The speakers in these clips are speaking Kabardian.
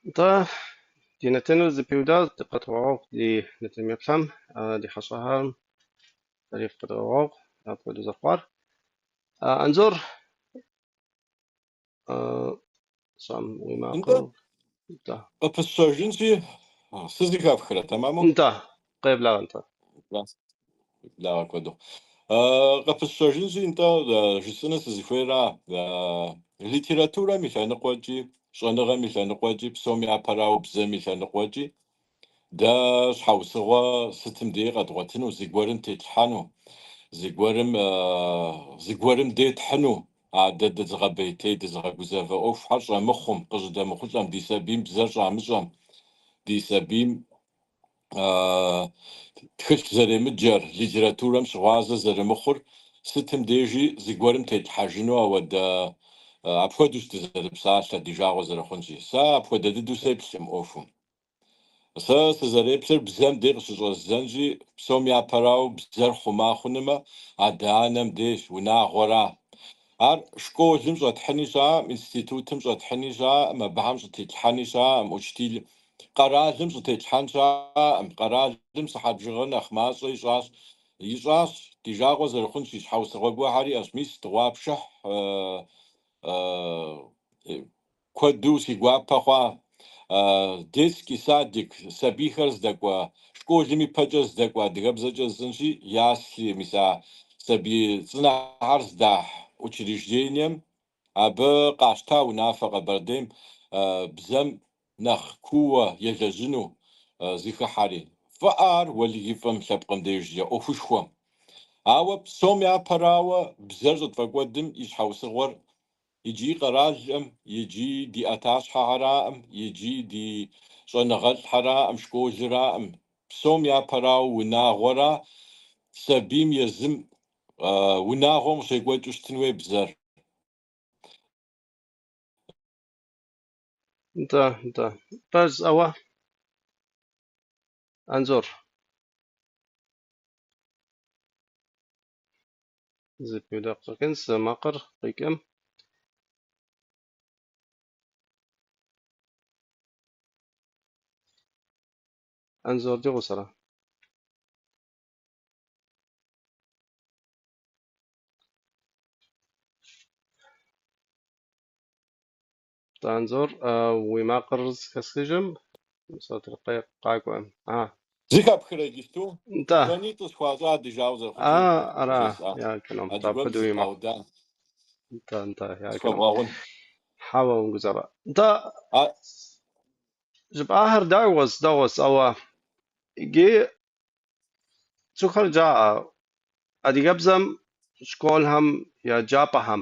Нтӏэ, ди нэтыныр зэпиудащ, дыкъэтвгъэгъэгъу ди нэтыным еплъам, ди хьэщӏэхэм дэри фыкъэдвгъэгъэгъу апхуэдэу зэрыхъуар. Анзор, сщӏэм уи Нтӏэ, макъыр. Нтӏэ. къыпысщэжынщи, сызэхэфхрэ, тэмэму? Нтӏэ, къеблагъэ, нтӏэ. Благъэ куэду. Къыпысщэжынщи, нтӏэ, жысӏэну сызыхуейра, литературэм и лъэныкъуэкӏи, щӏэныгъэм и лъэныкъуэкӏи, псом япэрауэ бзэм и лъэныкъуэкӏи, дэ щхьэусыгъуэ сытым дей къэдгъуэтыну, зыгуэрым тетлъхьэну, зыгуэрым, зыгуэрым детхьыну, а дэ дызыгъэпӏейтей, дызыгъэгузавэ ӏуэхухэр щӏэмыхъум, къыщӏыдэмыхъулӏэм, ди сабийм бзэр щӏамыщӏэм, ди сабийм тхылъ зэремыджэр, литературэм щыгъуазэ зэрымыхъур сытым дежи зыгуэрым тетлъхьэжыну ауэдэ апхуэдэущ дызэрыпсалъэр, ди жагъуэ зэрыхъунщи. Сэ апхуэдэ дыдэу сеплъым ӏуэхум. Сэ сызэреплъыр бзэм дей къыщыщӏэздзэнщи, псом япэрауэ бзэр хъума хъунумэ, адэ-анэм деж, унагъуэра. Ар школым щӏэтхьыни щыӏэкъым, институтым щӏэтхьыни щыӏэкъым, абыхэм щӏытетлъхьэни щыӏэкъым, учитель къэралым щӏытетлъхьэн щыӏэкъым. Къэралым сыхьэт бжыгъэр нэхъ мащӏэ ищӏащ. Ищӏащ, ди жагъуэ зэрыхъунщи, щхьэусыгъуэ гуэрхэр иӏэщ. Мис, дыгъуапшыхь куэду си гуапэ хъуа. Детский садик, сабийхэр здэкӏуэ, школым ипэкӏэ здэкӏуэ адыгэбзэкӏэ жысӏэнщи, ясли, мис а сабий цӏынэхэр здахь учреждением, абы къащта унафэ Къэбэрдейм бзэм нэхъ кууэ елэжьыну зыхыхьэри. Фӏыӏэ ар уэлэхьи фӏым лъэпкъым дежкӏэ ӏуэхушхуэм. Ауэ псом япэрауэ бзэр щӏытфӏэкӏуэдым и щхьэусыгъуэр иджы къэралым, иджы ди ӏэтащхьэхьэраӏым, иджы ди щӏэныгъэлӏхьэраӏым, школыраӏым. Псом япэрауэ унагъуэра, сабийм езым унагъуэм къыщекӏуэкӏыу щытын хуей бзэр. Нтӏэ, нтӏэ. Пэжщ, ауэ, Анзор. Зэпиуда къыщӏэкӏынщ, макъыр къикӏым. Анзор ди гъусэрэ? Нтӏэ, Анзор, уи макъыр зэхэсхыжым, къакӏуэ. А. Зыхэпхрэ иджыпсту? Нтӏэ. Звонитӏ къысхуащӏа ди жагъуэ А, зэрыхъунщи, ара, бжесӏа. я кином. А Нтӏэ, зыгуэрым апхуэдэуи мэхъу. сыпауда. Нтӏэ, нтӏэ, я кином. Схуэбгъэгъун. Хьэуэ, умыгузавэ. Нтӏэ, А жыпӏахэр дэгъуэщ, дэгъуэщ, ауэ иджы цӏыхухэр жаӏэ адыгэбзэм школхэм, еджапӏэхэм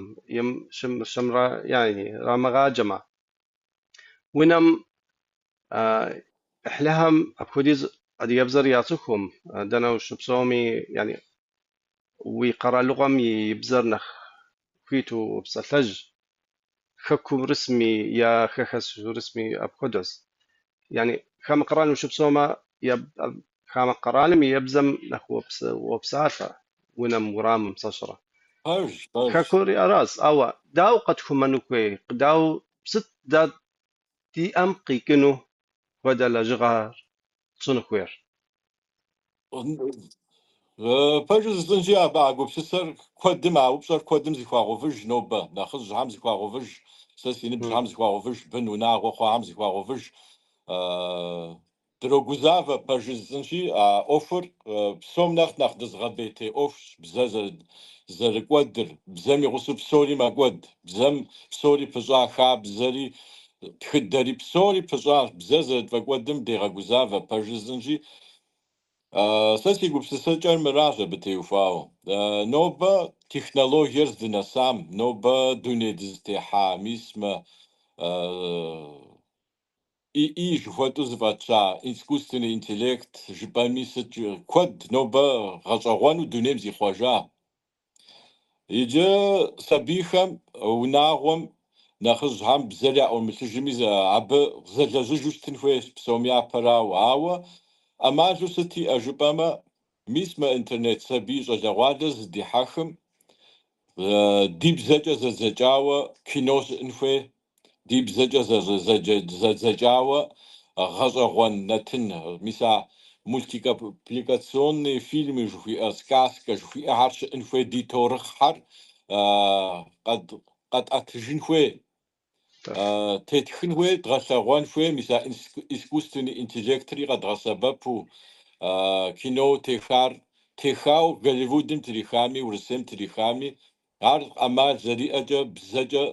щымрэ, яни, рамыгъаджэмэ. Унэм ӏыхьлыхэм апхуэдиз адыгэбзэр яцӏыхум, дэнэ ущыпсэуми, яни, уи къэралыгъуэм и бзэр нэхъ хуиту уопсэлъэж, хэкурысми е хэхэс урысми апхуэдэщ. Яни, хамэ къэралым ущыпсэумэ, хамэ къэралым и бзэм нэхъ уопсалъэ, унэм, уэрамым, сщӏэрэ. Пэжщ, пэжщ. Хэкури аращ, ауэ дауэ къэтхъумэну хуей, дауэ сыт дэ ди ӏэм къикӏыну хуэдэ лэжьыгъэр тщӏыну хуейр? Пэжу жысӏэнщи, абы а гупсысэр куэдым, а упщӏэр куэдым зыхуагъэувыж нобэ, нэхъыжьхэм зыхуагъэувыж, сэ си ныбжьхэм зыхуагъэувыж, бын унагъуэ хъуахэм зыхуагъэувыж. Дрогузавэ, пэжу жысӏэнщи, а ӏуэхур псом нэхъ нэхъ дызыгъэпӏейтей ӏуэхущ, бзэ зэрыкӏуэдыр, бзэм и гъусэу псори мэкӏуэд, бзэм псори пыщӏа, хабзэри, тхыдэри псори пыщӏащ, бзэр зэрытфӏэкӏуэдым дегъэгузавэ, пэжу жысӏэнщи. Сэ си гупсысэкӏэр мыращ абы теухуауэ. Нобэ технологиер здынэсам, нобэ дуней дызытехьа, мис мы ИИ жыхуэтӏу зыфӏэтща искусственный интеллект жыпӏэми сыт куэд нобэ гъэщӏэгъуэну дунейм зихъуэжа. Иджы сабийхэм, унагъуэм, нэхъыжьхэм бзэр яӏурымылъыжми, абы зэлэжьыжу щытын хуейщ псом япэрауэ. Ауэ ӏэмалу сыт иӏэ жыпӏэмэ, мис мы интернет сабий щӏалэгъуалэ зыдихьэхым ди бзэкӏэ зэдзэкӏауэ кино щыӏэн хуей. Ди бзэкӏэ зэдзэкӏауэ гъэщӏэгъуэн нэтын, мис а мультипликационные фильмы жыхуиӏэ, сказкэ жыхуиӏэхэр щыӏэн хуей, ди таурыхъхэр къэтӏэтыжын хуей, тетхын хуей, дгъэлъэгъуэн хуей, мис а искусственный интеллектри къэдгъэсэбэпу, кино техар техауэ Голливудым трихами, Урысейм трихами, ар ӏэмал зэриӏэкӏэ бзэкӏэ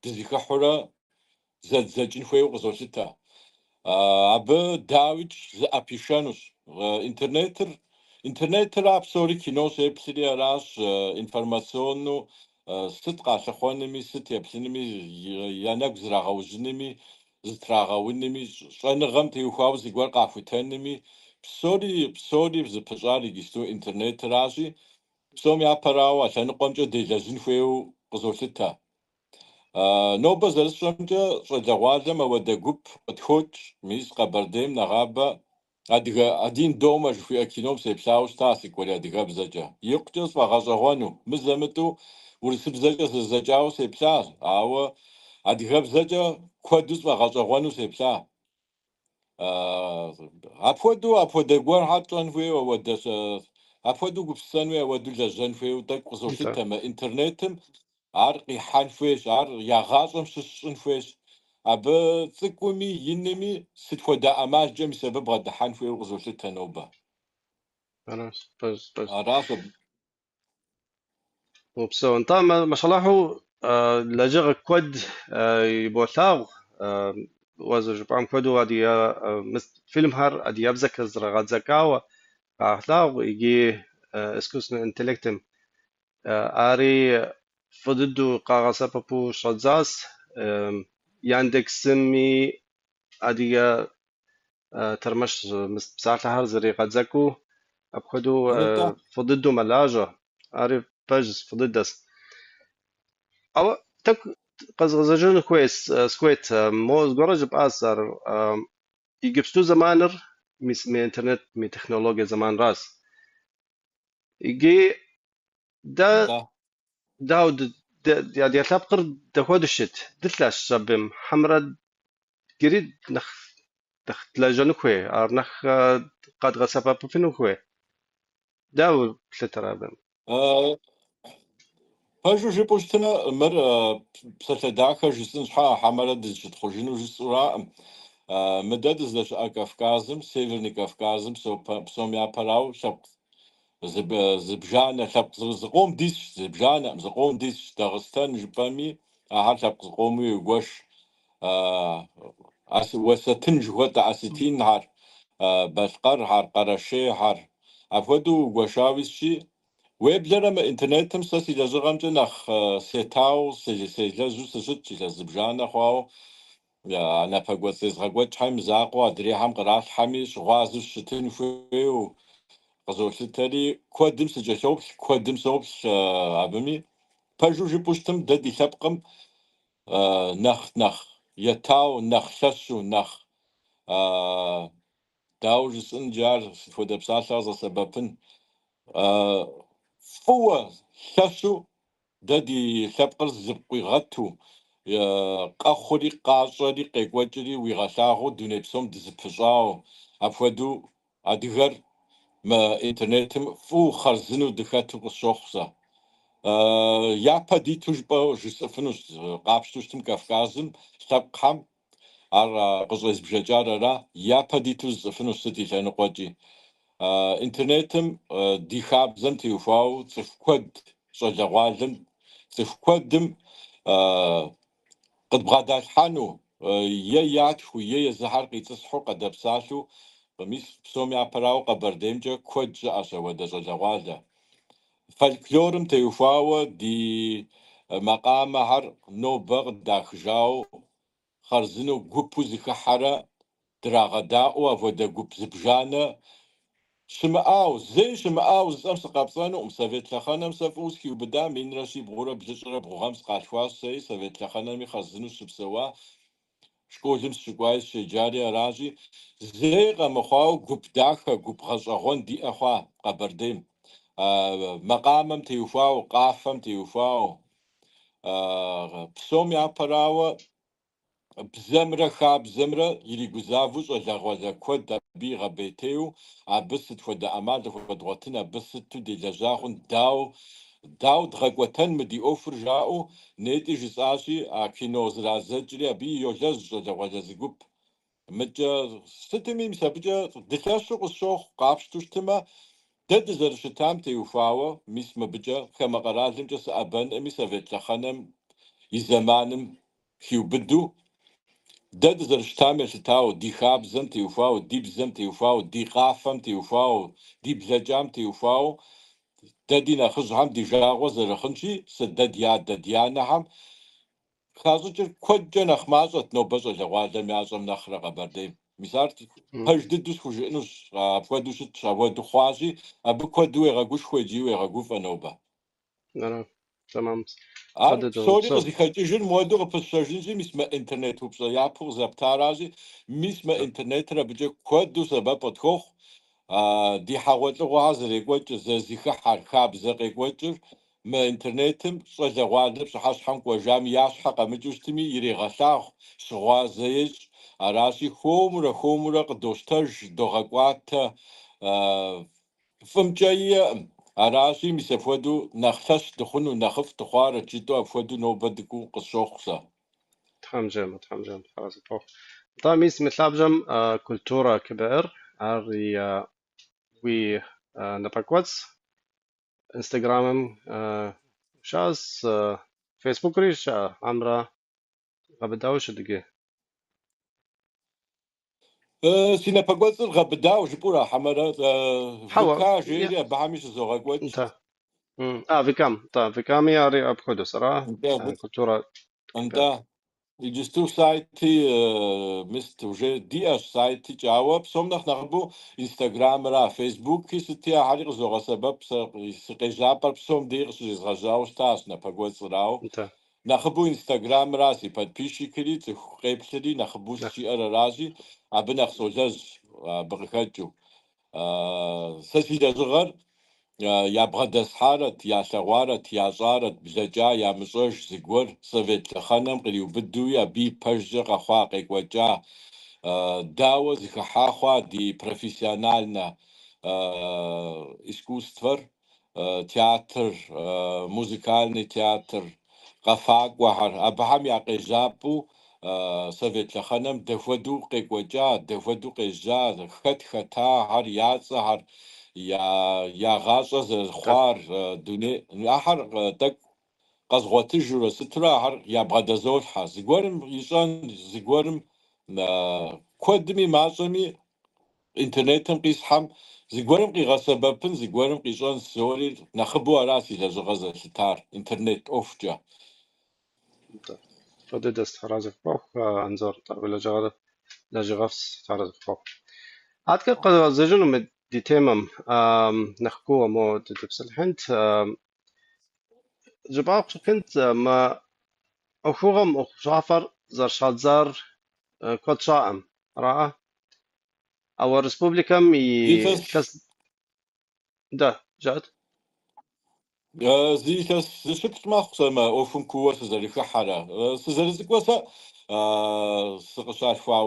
дызэхыхьурэ зэдзэкӏын хуейуэ къызолъытэ. Абы дауикӏ зыӏэпишэнущ. Интернетыра псори кино щеплъри аращ, информационну сыт къалъыхъуэнуми, сыт еплъынуми, я нэгу зрагъэужьынуми, зытрагъэунуми, щӏэныгъэм теухуауэ зыгуэр къахутэнуми, псори зыпыщӏар иджысту интернетыращи, псом япэрауэ а лъэныкъуэмкӏэ делэжьын хуейуэ къызолъытэ. Нобэ зэрысщӏэмкӏэ щӏалэгъуалэм ауэдэ гуп къытхокӏ, мис Къэбэрдейм нэгъабэ адыгэ «Один дома» жыхуиӏэ кином сеплъауэ щыта сыкӏуэри адыгэбзэкӏэ. Икъукӏэ сфӏэгъэщӏэгъуэну, мызэ-мытӏэу урысыбзэкӏэ зэздзэкӏауэ сеплъащ, ауэ адыгэбзэкӏэ куэду сфӏэгъэщӏэгъуэну сеплъа. Апхуэдэу апхуэдэ гуэрхэр тщӏэн хуейуэ, апхуэдэу гупсысэн хуей, ауэдэу лэжьэн хуейуэ тӏэкӏу къызолъытэмэ, интернетым ар къихьэн хуейщ, ар я гъащӏэм щыщ щӏын хуейщ. Абы цӏыкӏуми инми сыт хуэдэ ӏэмалкӏэ мис абы бгъэдыхьэн хуейуэ къызолъытэ нобэ. Аращ, пэжщ, пэжщ. Аращ абы. Упсэу. Нтӏэ, машаллахьу, лэжьыгъэ куэд иболъагъу, уэ зэрыжыпӏам хуэдэу адыгэ фильмхэр адыгэбзэкӏэ зрагъэдзэкӏауэ къагъэлъагъу икӏи искусственный интеллектым ари фӏы дыдэу къагъэсэбэпу щӏадзащ. Яндексми адыгэ тэрмэш псалъэхэр зэригъэдзэкӏыу апхуэдэу фӏы дыдэу мэлажьэ. Ари пэжщ, фӏы дыдэщ. Ауэ тӏэкӏу къэзгъэзэжыну сыхуейт, мо зыгуэрэ жыпӏащ ар иджыпсту зэманыр, мис мы интернет, мы технологие зэманращ. Икӏи дэ дауэ ди лъэпкъыр дапхуэдэу щыт, дылъэщ абым, хьэмэрэ иджыри нэхъ длэжьэну хуей, ар нэхъ къэдгъэсэбэпыфыну хуей. Дауэ плъытэрэ абым? Пэжу жыпӏэу щытмэ, мыр псалъэ дахэ жысӏэн щхьа, хьэмэрэ дызыщытхъужыну жысӏэураӏым. Мы дэ дыздэщыӏэ Кавказым, Северный Кавказым псом япэрауэ лъэпкъ зыбжанэ, лъэпкъ зыкъом дисщ, зыбжанэӏым, зыкъом дисщ. Дагъыстэн жыпӏэми, ахэр лъэпкъ зыкъому егуэш. Уэсэтын жыхуэтӏэ осетинхэр, балъкъэрхэр, къэрэшейхэр. Апхуэдэу угуэшауэ исщи, уеблэрэ мы интернетым сэ си лэжьыгъэмкӏэ нэхъ сетауэ селэжьу сыщытщ илъэс зыбжанэ хъуауэ. А напэкӏуэцӏ езгъэкӏуэкӏхэм и закъуэу адрейхэм къралъхьэми щыгъуазэу сыщытын хуейуэ къызолъытэри, куэдым сыкӏэлъоплъ, куэдым соплъ абыми. Пэжу жыпӏэу щытым, дэ ди лъэпкъым нэхъ етауэ, нэхъ лъэщу, нэхъ дауэ жысӏэн иджы ар, сыт хуэдэ псалъэ къэзгъэсэбэпын? Фӏыуэ лъэщу дэ ди лъэпкъыр зыпкъуигъэту, къэхъури, къащӏэри, къекӏуэкӏри уигъэлъагъуу дуней псом дызыпыщӏауэ, апхуэдэу адыгэр мы интернетым фӏыуэ хъарзынэу дыхэту къысщохъу сэ. Япэ диту жыпӏэу жысӏэфынущ, къапщтэу щытым Кавказым лъэпкъхэм ар къыщӏезбжэкӏар ара, япэ диту жысӏэфынущ сыт и лъэныкъуэкӏи. Интернетым ди хабзэм теухуауэ цӏыху куэд щӏалэгъуалэм, цӏыху куэдым къыдбгъэдалъхьэну, е ятхыу, е езыхьэр къицӏысхьу, къэдэпсалъэу, мис псом япэрауэ Къэбэрдеймкӏэ куэд щыӏэщ ауэдэ щӏалэгъуалэ. Фольклорым теухуауэ ди макъамэхэр нобэ къыдахыжауэ хъарзынэу гупу зыхыхьэрэ драгъэдаӏуэу апхуэдэ гуп зыбжанэ щымыӏауэ, зэи щымыӏауэ жысӏэм сыкъэпцӏэнукъым. Совет лъэхъэнэм сэ фӏыуэ схиубыда, 1792 гъэм сыкъалъхуащ сэри, совет лъэхъэнэми хъарзынэу сыщыпсэуа, школым сыщыкӏуаи сыщеджари аращи, зэи къэмыхъуауэ гуп дахэ, гуп гъэщӏэгъуэн диӏэ хъуа Къэбэрдейм. Макъамэм теухуауэ, къафэм теухуауэ, псом япэрауэ Бзэмрэ хабзэмрэ иригузавэу щӏалэгъуалэ куэд абы игъэпӏейтейуэ, абы сыт хуэдэ ӏэмал къыхуэдгъуэтын, абы сыту делэжьа хъун, дауэ дгъэкӏуэтэн мы ди ӏуэхур жаӏэу, нетӏи жысӏащи, а кино зэрадзэкӏри абы йолэжь щӏалэгъуалэ зы гуп. Мыкӏэ сытми, мис абыкӏэ дылъэщу къысщохъу, къапщту щытмэ, дэ дызэрыщытам теухуауэ, мис мыбыкӏэ хамэ къэралымкӏэ сыӏэбэнӏыми, совет лъэхъэнэм и зэманым хиубыду, дэ дызэрыщытам елъытауэ, ди хабзэм теухуауэ, ди бзэм теухуауэ, ди къафэм теухуауэ, ди блэкӏам теухуауэ, дэ ди нэхъыжьхэм ди жагъуэ зэрыхъунщи, сэ дэ ди адэ, ди анэхэм хащӏыкӏыр куэдкӏэ нэхъ мащӏэт нобэ щӏалэгъуалэм ящӏэм нэхърэ Къэбэрдейм. Мис ар пэж дыдэу схужыӏэнущ, апхуэдэу щытщ, апхуэдэу хъуащи, абы куэду уегъэгушхуэ икӏи уегъэгуфӏэ нобэ. Ара, тэмэм. Ар Фӏы дыдэу псори упсэу. къызыхэкӏыжыр муэду къыпысщэжынщи, мис мы интернет упщӏэ япэу къызэптаращи, мис мы интернетыр абыкӏэ куэду сэбэп къытхуохъу. Ди хьэгъуэлӏыгъуэхэр зэрекӏуэкӏыр, зэрызэхыхьэр, хабзэ къекӏуэкӏыр мы интернетым щӏалэгъуалэ пщыхьэщхьэм кӏуэжам я щхьэ къэмыкӏыу щытми, ирегъэлъагъу, щыгъуазэ ещӏ. Аращи, хуэмурэ, хуэмурэ къыдощтэж, догъэкӏуатэ. Фӏым кӏэ иӏэкъым. Аращи, мис апхуэдэу нэхъ лъэщ дыхъуну, нэхъыфӏ дыхъуарэт жытӏэу апхуэдэу нобэ дыкӏуэу къысщохъу сэ. Тхьэм жиӏэмэ, Тхьэм жиӏэмэ, Тхьэразэ пхухъу. Нтӏэ, мис мы лъабжьэм культура КБР, ар и уи напэкӏуэцӏ, Инстаграмым щыӏэщ, Фейсбукри щыӏэ, хьэмэрэ гъэбыдауэ щыт иджы. Си напэкӏуэцӏыр гъэбыдауэ жыпӏэура, хьэмэрэ Хьэуэ, ВК жери абыхэми щызогъэкӏуэкӏ. Нтӏэ. ВК-м, нтӏэ, ВК-ми ари апхуэдэу, ара? Нтӏэ, Культура КБР. нтӏэ. Иджысту сайти, мис уже диӏэщ сайтикӏ, ауэ псом нэхъ нэхъыбэу Инстаграмыра, Фейсбуки сыти ахэри къызогъэсэбэп, сэ си къежьапӏэр псом дей къыщызезгъэжьауэ щытащ напэкӏуэцӏыр, ауэ Нтӏэ. нэхъыбэу Инстаграмыра си подписчикри, цӏыху къеплъри нэхъыбэу Нэхъ. сщиӏэр аращи, абы нэхъ солэжь абы къыхэкӏыу. Сэ си лэжьыгъэр ябгъэдэсхьарэт, ялъэгъуарэт, ящӏарэт, блэкӏа ямыщӏэж зыгуэр совет лъэхъэнэм къриубыдуи абы и пэжкӏэ къэхъуа, къекӏуэкӏа, дауэ зыхыхьа хъуа ди профессиональнэ искусствэр, театр, музыкальный театр, къэфакӏуэхэр, абыхэм я къежьапӏэу совет лъэхъэнэм дэхуэдэу къекӏуэкӏа, дэхуэдэу къежьа, хэт хэтахэр, я цӏэхэр, я гъащӏэ зэрыхъуар, дуней, ахэр тӏэкӏу къэзгъуэтыжурэ сытурэ ахэр ябгъэдэзолъхьэ. Зыгуэрым ищӏэн, зыгуэрым куэдми мащӏэми интернетым къисхьэм зыгуэрым къигъэсэбэпын, зыгуэрым къищӏэн сори нэхъыбэу ара си лэжьыгъэ зэлъытар интернет ӏуэхукӏэ. Нтӏэ. Фӏы дыдэс Тхьэразэ пхухъу, Анзор, нтӏэ, уи лэжьыгъэр лэжьыгъэфӏс Тхьэразэ пхухъу. Адэкӏэ къэзгъэзэжыну мы ди темэм нэхъ кууэ мо дытепсэлъыхьынт. Жыпӏауэ къыщӏэкӏынт, мы ӏуэхугъуэм ӏуэхущӏафэр зэрыщӏадзар куэд щӏаӏым, араӏэ? Ауэ республикэм и Илъэс илъэс дэ, жыӏэт. Зы илъэс зыщыплӏ мэхъу сэ мы ӏуэхум кууэ сызэрыхыхьэрэ. Сызэрыцӏыкӏуэ сэ сыкъыщалъхуа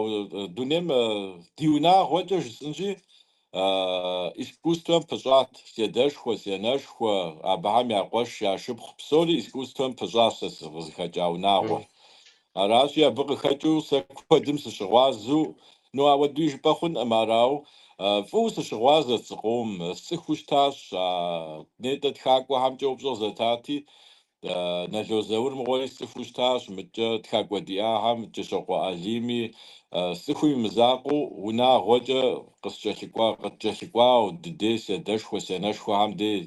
дунейм ди унагъуэкӏэ жысӏэнщи, искусствэм пыщӏат. Си адэшхуэ, си анэшхуэ, абыхэм я къуэш, я шыпхъу псори искусствэм пыщӏащ сэ сыкъызыхэкӏа унагъуэр. Аращи, абы къыхэкӏыу сэ куэдым сыщыгъуазэу, ну, ауэдуи жыпӏэ хъункъым ар, ауэ фӏыуэ сыщыгъуазэт зыкъом, сцӏыхуу щытащ, нетӏэ тхакӏуэхэмкӏэ упщӏэ къызэтати, Нало Заур мыгъуэри сцӏыхуу щытащ, мыдкӏэ тхакӏуэ диӏахэм, Кӏыщокъуэ Алими, сцӏыхум и мызакъуэу унагъуэкӏэ къыскӏэлъыкӏуа, къыткӏэлъыкӏуауэ, дыдей си адэшхуэ, си анэшхуэхэм дей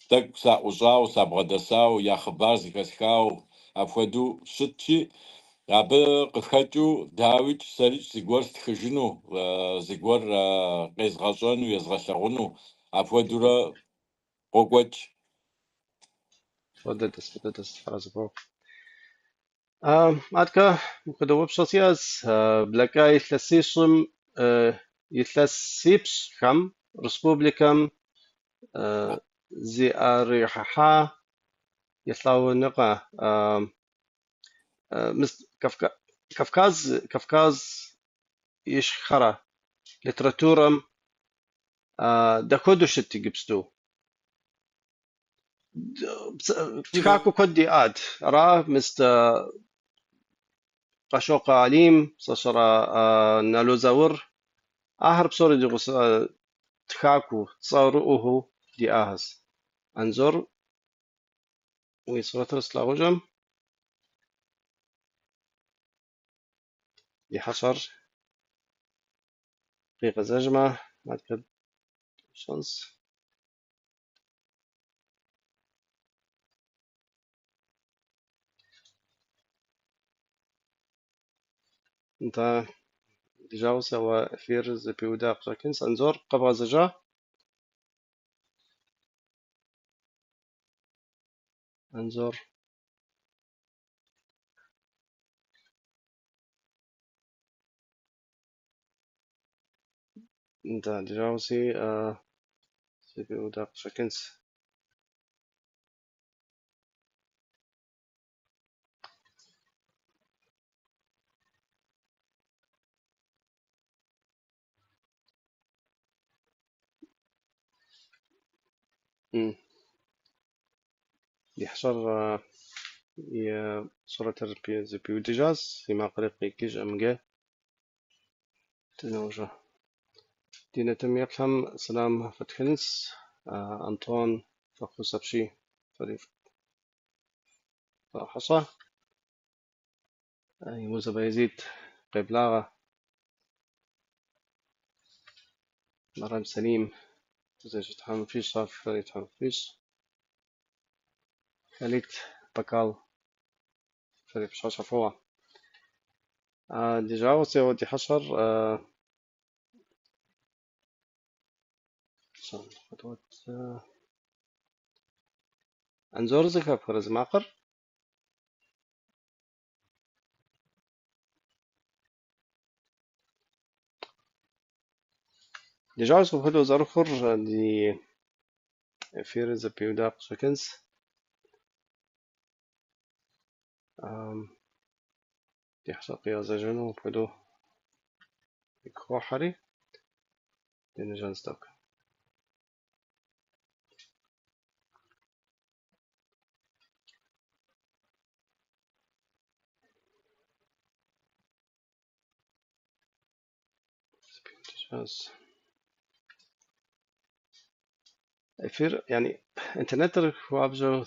тӏэкӏу саӏущӏауэ, сабгъэдэсауэ, я хъыбар зэхэсхауэ апхуэдэу щытщи, абы къыхэкӏыу, дауикӏ, сэрикӏ зыгуэр стхыжыну, зыгуэр къезгъэщӏэну, езгъэлъэгъуну, апхуэдэурэ къокӏуэкӏ. Фӏы дыдэс, фӏы дыдэс, Тхьэразэ пхухъу. Адэкӏэ мыпхуэдэ упщӏэ сиӏэщ. Блэкӏа илъэсищӏым, илъэсипщӏхэм республикэм зыӏэригъэхьа ехъулӏэныгъэ. Мис Кавказ Ищхъэрэ литературэм дапхуэдэу щыт иджыпсту? Тхакӏуэ куэд диӏат. Ара, мис Къэщокъуэ Алим, сощӏэрэ, Нало Заур, ахэр псори ди гъусэ тхакӏуэу, цӏэрыӏуэхэу диӏахэщ. Анзор, уи сурэтыр слъагъужӏым. Ди хьэщӏэр къигъэзэжмэ, адэкӏэ тщӏэнщ. Нтӏэ, ди жагъуэ ауэ эфирыр зэпиуда къыщӏэкӏынщ. Анзор, къэбгъэзэжа? Анзор. Нтӏэ, ди жагъуэси, зэпиуда къыщӏэкӏынщ. Ди хьэщӏэр и сурэтыр зэпиудыжащ, и макъри къикӏыжӏым иджы. Дыноужьэ. Ди нэтым еплъхэм сэлам фэтхынщ. Антон фӏэхъус апщий, фэри фохьэщӏэ. Емузэ Баязит къеблагъэ. Мэрэм Сэлим узыншэ Тхьэм фищӏ, фэри Тхьэм фищӏ. Халит Бакал фэри пщыхьэщхьэ фӏыуэ. Ди жагъуэси, ауэ ди хьэщӏэр Анзор зэхэпхрэ си макъыр? Ди жагъуэщ апхуэдэу зэрыхъур, ди эфирыр зэпиуда къыщӏэкӏынщ. Ди хьэщӏэр къигъэзэжыну апхуэдэу игу къохьэри, дынежьэнщ тӏэкӏу. Зэпиудыжащ. Эфир, яни интернетыр хуабжьу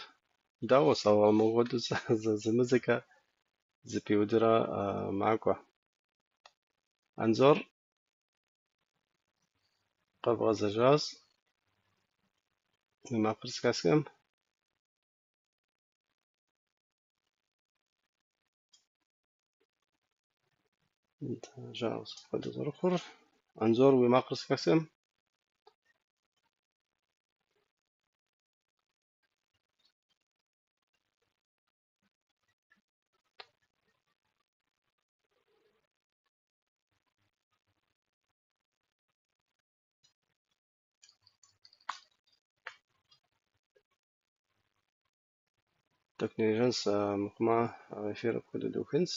дэгъуэщ, ауэ мыуэду зэзэмызэкӏэ зэпиудурэ макӏуэ. Анзор къэбгъэзэжащ. Уи макъыр зэхэсхӏым. Жагъуэщ апхуэдэу зэрыхъур. Анзор, уи макъыр зэхэсхӏым. Тӏэкӏу дынежьэнщ, мыхъумэ, эфир апхуэдэу дыухынщ.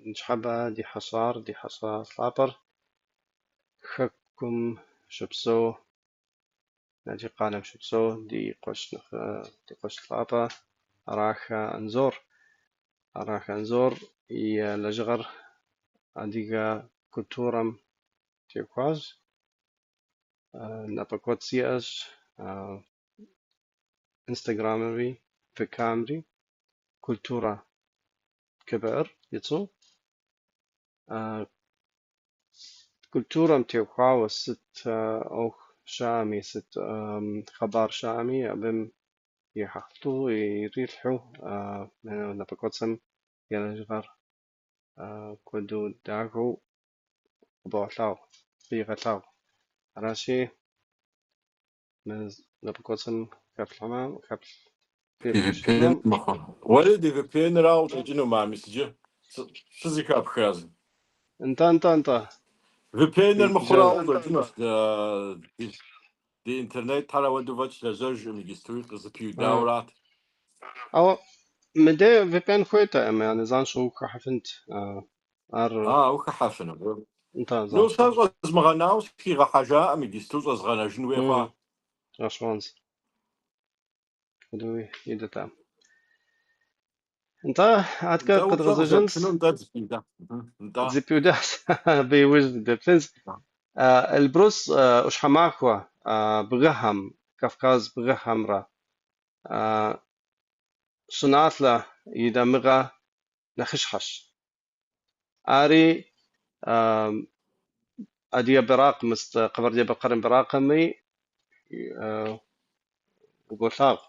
Ныщхьэбэ ди хьэщӏар, ди хьэщӏэ лъапӏэр хэкум щыпсэу, Налшык къалэм щыпсэу ди къуэш ди къуэш лъапӏэ Арахэ Анзор. Арахэ Анзор и лэжьыгъэр адыгэ культурэм теухуащ. Напэкӏуэцӏ иӏэщ, Инстаграмри, ВК-мри, Культура КБР и цӏэу. Культурэм теухуауэ сыт ӏуэху щыӏэми, сыт хъыбар щыӏэми, абым ирихьэлӏэу, ирилъхьэу напэкӏуэцӏым и лэжьыгъэр куэду дахэу къыбогъэлъагъу, къегъэлъагъу. Аращи, мы напэкӏуэцӏым хэплъхьэмэ, Ди хэплъ- VPN мыхъу. Уэри ди VPN-рауэ къыщӏэкӏынум, а мис иджы сызэхэпхрэ? Нтӏэ, нтӏэ, нтӏэ. VPN-р Ди мыхъурауэ жагъуэ. къыщӏэкӏынущ. Ди интернетхэр ауэдэу фӏэкӏ лэжьэжкъым иджыстуи къызэпиудаурат. Ауэ Мыдей VPN хуейтэкъым, yani занщӏэу ухыхьэфынт. Ар А, ухыхьэфыну. Нтӏэ, Ну, сэ занщӏэу. щӏэзмыгъэнауэ сыхигъэхьэжаӏым, иджысту щӏэзгъэнэжын хуей хъуа. Гъэщӏэгъуэнщ. Апхуэдэуи идэтэкъым. Нтӏэ, аткӏэ Нтӏэ, упщӏэ къэдгъэзэжынщ. къызэптыну, нтӏэ, зыпиуда. Нтӏэ. Зэпиудащ. Абы иужь деплъынщ. Эльбрус, ӏуащхьэмахуэ бгыхэм, Кавказ бгыхэмрэ щӏыналъэ и дамыгъэ нэхъыщхьэщ. Ари адыгэ бэракъ, мыст Къэбэрдей-Балъкъэрым бэракъми уболъагъу.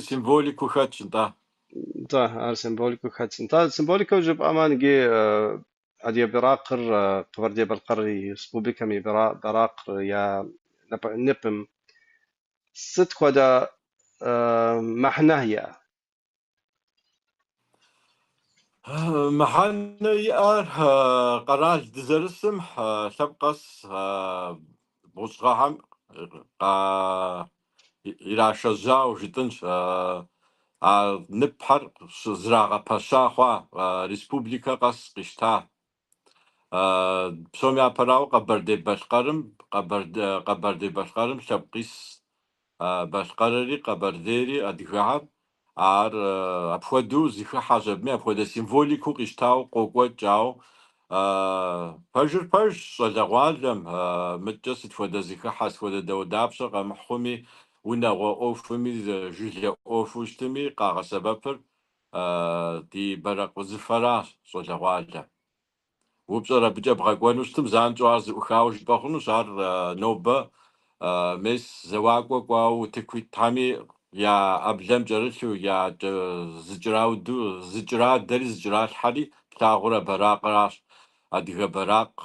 Символику хэтщ, нтӏэ. Нтӏэ, ар символику хэтщ. Нтӏэ, символикэу жыпӏэмэ, иджы адыгэ бэракъыр Къэбэрдей-Балъкъэр Республикэм и бэракъыр я ныпым сыт хуэдэ мыхьэнэ иӏэ? Мыхьэнэ иӏэр къэрал дызэрысым лъэпкъ къэс бгъущӏ гъэхэм ирашэжьауэ жытӏынщ. А ныпхэр зрагъэпэща хъуа, республикэ къэс къищта. Псом япэрауэ Къэбэрдей-Балъкъэрым, Къэбэрдей-Балъкъэрым лъэпкъ ис, балъкъэрри, къэбэрдейри, адыгэхэр. Ар апхуэдэу зыхыхьэщ абыми, апхуэдэ символикэу къищтауэ къокӏуэкӏ, ауэ пэжыр пэжщ, щӏалэгъуалэм мыткӏэ сыт хуэдэ зыхыхьэ, сыт хуэдэ дауэдапщэ къэмыхъуми, унагъуэ ӏуэхуми, жылэ ӏуэхуу щытми къагъэсэбэпыр ди бэракъ удзыфэращ щӏалэгъуалэм. Упщӏэр абыкӏэ бгъэкӏуэну щытым, занщӏэу ар зэӏухауэ жыпӏэ хъунущ, ар нобэ мес зэуакӏуэ кӏуауэ утыку итхьэми я ӏэблэм кӏэрылъу, я зыкӏэрауду, зыкӏэрадэри зыкӏэралъхьэри плъагъур а бэракъращ. Адыгэ бэракъ,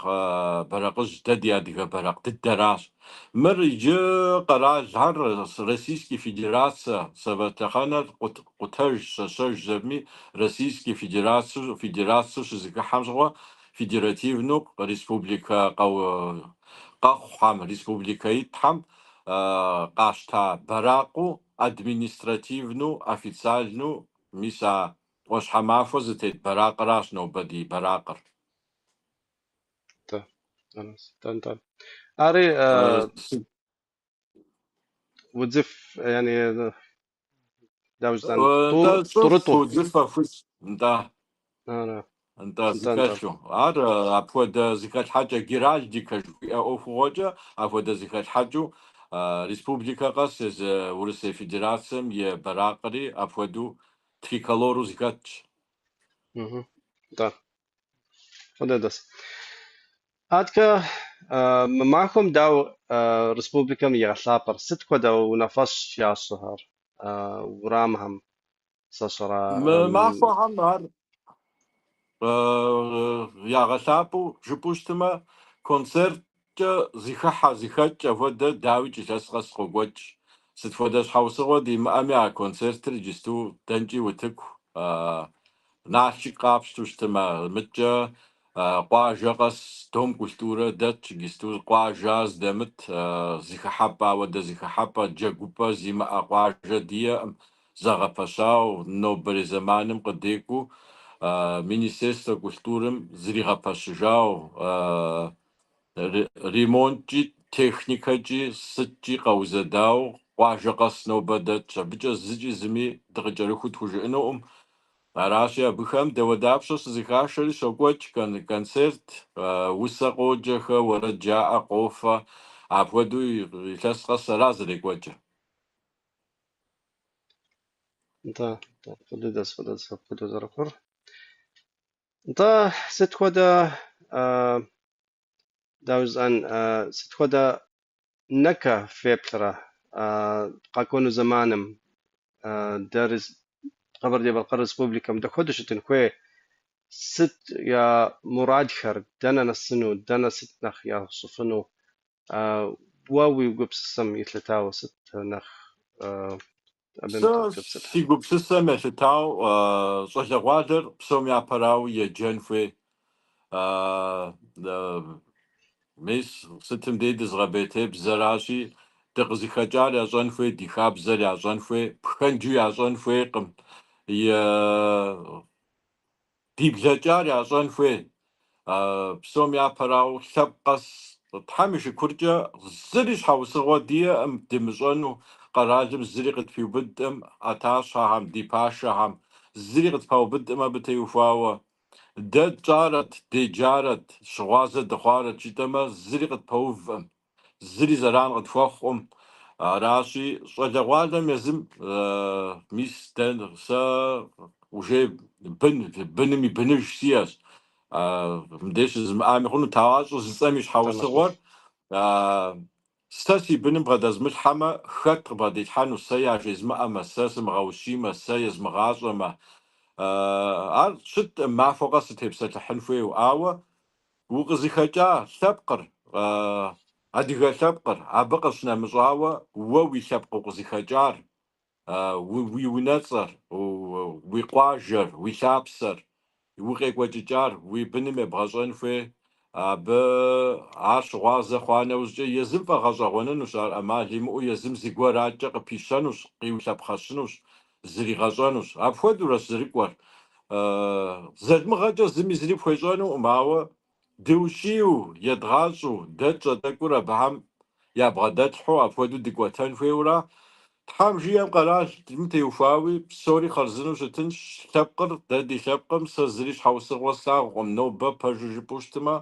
бэракъыжь дэ ди адыгэ бэракъ дыдэращ. Мыр иджы къэралхэр Российский Федерацэ, Совет лъэхъэнэр къутэж, щэщэж абыми Российский Федерацэу щызэхыхьэм щыгъуэ федеративну республикэ къэхъухьэм, республикэ итхьэм къащта бэракъыу административну, официальну мис а ӏуащхьэмахуэ зытет бэракъращ нобэ ди бэракъыр. Нтӏэ, нтӏэ, нтӏэ. Ари удзыф, yani дауэ жысӏэн, Нтӏэ, щӏыху, тӏурытӏу. удзыфэ, хужь, нтӏэ. Ара. Нтӏэ, Нтӏэ, нтӏэ. зыхэлъу. Ар апхуэдэ зыхэлъхьэкӏэ геральдикэ жыхуиӏэ ӏуэхугъуэкӏэ, апхуэдэ зыхэлъхьэкӏыу республикэ къэс езы Урысей Федерацэм и бэракъри апхуэдэу триколору зыхэтщ. Нтӏэ. Фӏы дыдэщ. Аткӏэ мы махуэм дауэ республикэм игъэлъапӏэр? Сыт хуэдэ унафэщӏ ящӏхэр урамхэм зэщӏэра? Мы махуэхэм ар ягъэлъапӏэу жыпӏэу щытмэ, концерткӏэ зыхыхьэ, зыхэкӏ апхуэдэ дауикӏ илъэс къэс къокӏуэкӏ. Сыт хуэдэ щхьэусыгъуэ димыӏэми, а концертыр иджысту дэнкӏи утыку Налшык къапщту щытмэ, мыткӏэ къуажэ къэс дом культурэ дэтщ, иджысту къуажэ здэмыт зыхыхьэпӏэ, ауэдэ зыхыхьэпӏэ, джэгупӏэ зимыӏэ къуажэ диӏэкъым, зэгъэпэщауэ, нобэрей зэманым къыдекӏуу Министерствэ культурым зригъэпэщыжауэ, ремонткӏи, техникэкӏи, сыткӏи къэузэдауэ къуажэ къэс нобэ дэтщ. Абыкӏэ зыкӏи зыми дыкъыкӏэрыхуу тхужыӏэнукъым. Аращи, абыхэм дауэдапщэ щызэхашэри щокӏуэкӏ концерт, усэ къоджэхэ, уэрэд жаӏэ, къофэ. Апхуэдэу илъэс къэс ара зэрекӏуэкӏыр. Нтӏэ, нтӏэ, фӏы дыдэщ, фӏы дыдэщ апхуэдэу зэрыхъур. Нтӏэ, сыт хуэдэ, дауэ жысӏэн, сыт хуэдэ нэкӏэ феплърэ къэкӏуэну зэманым дэ Къэбэрдей-Балъкъэр Республикэм дапхуэдэу щытын хуей? Сыт я мурадхэр, дэнэ нэсыну, дэнэ сыт нэхъ ящӏыфыну? Уэ уи гупсысэм елъытауэ сыт нэхъ абым Сэ тепсэлъыхь? си гупсысэм елъытауэ щӏалэгъуалэр псом япэрауэ еджэн хуей. Мис сытым дей дызыгъэпӏейтей бзэращи, дыкъызыхэкӏар ящӏэн хуей, ди хабзэр ящӏэн хуей, пхэнджу ящӏэн хуейкъым. И ди блэкӏар ящӏэн хуей. Псом япэрауэ, лъэпкъ къэс Тхьэм и шыкуркӏэ зыри щхьэусыгъуэ диӏэкъым дымыщӏэну, къэралым зыри къытпиубыдкъым, ӏэтащхьэхэм, ди пашэхэм зыри къытпаубыдкъым абы теухуауэ. Дэ тщӏарэт, деджарэт, щыгъуазэ дыхъуарэт жытӏэмэ, зыри къытпэувкъым, зыри зэран къытхуэхъукъым. Аращи, щӏалэгъуалэм езым, мис дэ сэ уже бын, быным и быныж сиӏэщ. Мыбдеж щызымыӏами хъунут, ауэ ар щӏыжысӏэм и щхьэусыгъуэр, сэ си быным бгъэдэзмылъхьэмэ, хэт къыбгъэдилъхьэну, сэ яжезмыӏэмэ, сэ сымыгъэущиймэ, сэ езмыгъащӏэмэ. Ар щыткъым махуэ къэс сытепсэлъыхьын хуейуэ, ауэ укъызыхэкӏа лъэпкъыр, адыгэ лъэпкъыр, абы къыщынэмыщӏауэ уэ уи лъэпкъ укъызыхэкӏар, уи унэцӏэр, уи къуажэр, уи лъапсэр, укъекӏуэкӏыкӏар уи быным ебгъэщӏэн хуей. Абы ар щыгъуазэ хъуа нэужькӏэ езым фӏэгъэщӏэгъуэнынущ, ар ӏэмал имыӏэу езым зыгуэр адэкӏэ къыпищэнущ, къиулъэпхъэщынущ, зригъэщӏэнущ. Апхуэдэурэщ зэрыкӏуэр. Залмыгъэкӏэ зыми зыри пхуещӏэнукъым, ауэ дыущийу, едгъащӏэу, дэ тщӏэ тӏэкӏур абыхэм ябгъэдэтлъхьэу апхуэдэу дыкӏуэтэн хуейуэра. Тхьэм жиӏэм къэралым теухуауи псори хъарзынэу щытынщ лъэпкъыр, дэ ди лъэпкъым сэ зыри щхьэусыгъуэ слъагъукъым, нобэ пэжу жыпӏэу щытмэ,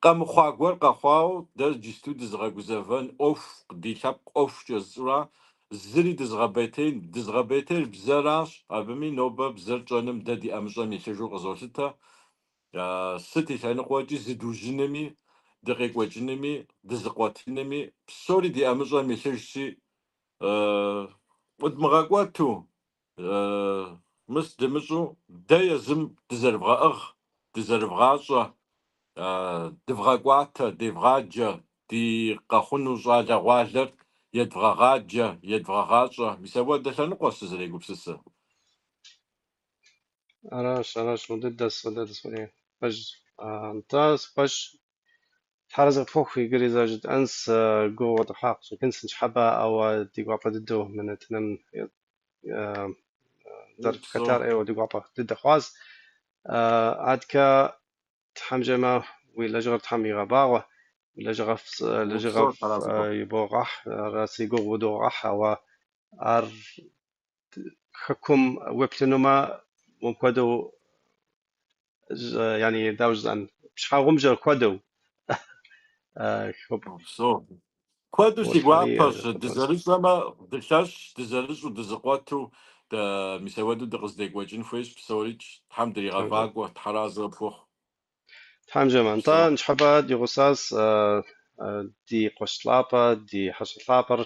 къэмыхъуа гуэр къэхъуауэ дэ иджысту дызыгъэгузэвэн ӏуэху, ди лъэпкъ ӏуэхукӏэ жысӏэура, зыри дызыгъэпӏейтейн, дызыгъэпӏейтейр бзэращ, абыми нобэ бзэр тщӏэным дэ ди ӏэмыщӏэм илъыжу къызолъытэ. Сыт и лъэныкъуэкӏи зыдужьынми, дыкъекӏуэкӏынми, дызыкъуэтынми, псори ди ӏэмыщӏэм илъыжщи, къыдмыгъэкӏуэту, мыс дымыщӏу, дэ езым дызэрывгъэӏыгъ, дызэрывгъащӏэ, дывгъэкӏуатэ, девгъаджэ, ди къэхъуну щӏалэгъуалэр едвгъэгъаджэ, едвгъэгъащӏэ. Мис апхуэдэ лъэныкъуэщ сызэрегупсысыр. Аращ, аращ, фӏы дыдэщ, фӏы дыдэщ, пэж. Нтӏэ, си къуэш, Тхьэразэ къыпхухъу иджыри зэ жытӏэнщ, гугъу удехьа къыщӏэкӏынщ ныщхьэбэ, ауэ ди гуапэ дыдэу мы нэтыным зэрыпхэтар ӏейуэ ди гуапэ дыдэ хъуащ. Адэкӏэ Тхьэм жиӏэмэ, уи лэжьыгъэр Тхьэм игъэбагъуэ, уи лэжьыгъэфӏ лэжьыгъэфӏ ибогъэхь, аращи гугъу удогъэхь, ауэ ар хэкум уеплъынумэ, мыпхуэдэу, яни, дауэ жысӏэн, щхьэгъубжэр хуэдэу. Упсэу. Куэду си гуапэщ, дызэрыщӏэмэ, дылъэщ, дызэрыщӏу, дызыкъуэту, дэ мис апхуэдэу дыкъыздекӏуэкӏын хуейщ псорикӏ. Тхьэм дригъэфӏакӏуэ, Тхьэразэ къыпхухъу. Тхьэм жиӏэмэ, нтӏэ, ныщхьэбэ ди гъусащ ди къуэш лъапӏэ, ди хьэщӏэ лъапӏэр,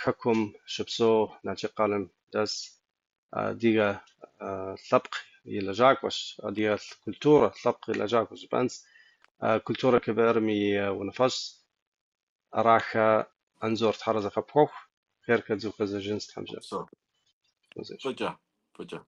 хэкум щыпсэу Налшык къалэм дэс адыгэ лъэпкъ и лэжьакӏуэщ, адыгэ культурэ лъэпкъ и лэжьакӏуэщ жыпӏэнщ, Культура КБР-м и унафэщӏ Арахэ Анзор. Тхьэразэ къыпхухъу, хъеркӏэ дызэхуэзэжынщ, Тхьэм жиӏэмэ. Фӏыкӏэ, фӏыкӏэ.